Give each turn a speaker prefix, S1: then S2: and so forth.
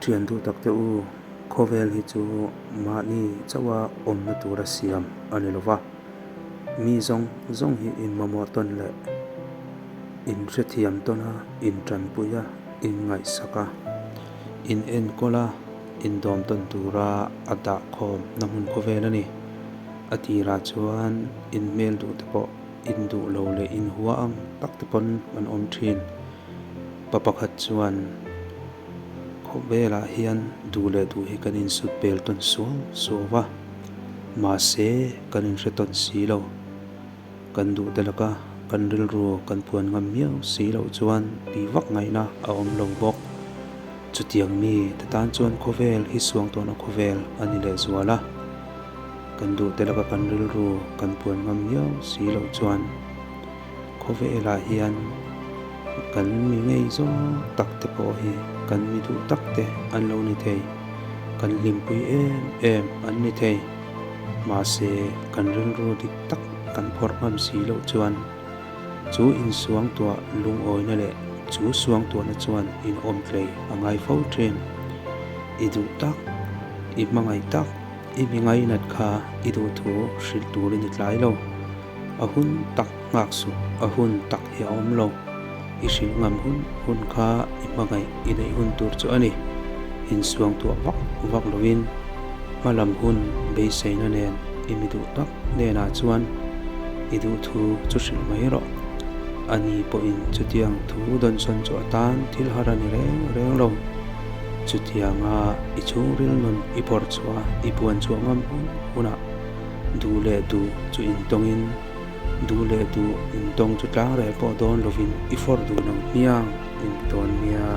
S1: Thian duh tak te u, khawvel hi chu mahni chauha awmna tura siam a ni lova, mi zawng zawng hi inmamawh tawn leh inhrethiam tawn a, intanpui a, inngaihsak a, inenkawl a, indawm tawn tura a dah khawm na hmun khawvel a ni. A tirah chuan inhmel duh te pawh induh lo leh inhua ang tak te pawn an awm thin. Pa pakhat chuan khawvelah hian duh leh duh hi kan insut pel tawn suau suau va, mahse kan inhre tawn si lo. Kan duh te laka kan rilru kan puan ngam miau si loh chuan tih vak ngaihna a awm lo bawk. Chutiang mi te tan chuan khawvel hi suang tawhna khawvel a ni lehzual a, kan duh te laka kan rilru kan puan ngam miau si loh chuan. Khawvelah hian kan mi ngei zawng tak te pawh hi kan mi duh tak te an lo ni thei, kan hlimpui em em an ni thei. Mahse, kan rilru dik tak kan phawrh ngam si loh chuan chu insuangtuah lungawina leh chu suangtuahna chuan inawm tlei a ngai fo thin. I duh tak, i hmangaih tak, i mi ngainat kha i duhthu hrilh turin i tlai lo. A hun tak nghak suh, a hun tak hi a awm lo. I hrilh ngam hun hun kha i hmangaih i neih hun tur chu a ni. Insuang tuah vak vak lovin hma lam hun beiseina nen i mi duh tak hnenah chuan i duhthu chu hrilh mai rawh. A ni pawhin chutiang thu dawnsawn chu atan thil har a ni reng reng lo. Chutianga i chhungril nun i phawrh chhuah a, i puan chhuah ngam hun hunah Duh leh duh chu intawngin, duh leh duh intawng chu tlang rel pawh dawn lovin i fawrh duh lo hmiang in tawn nia.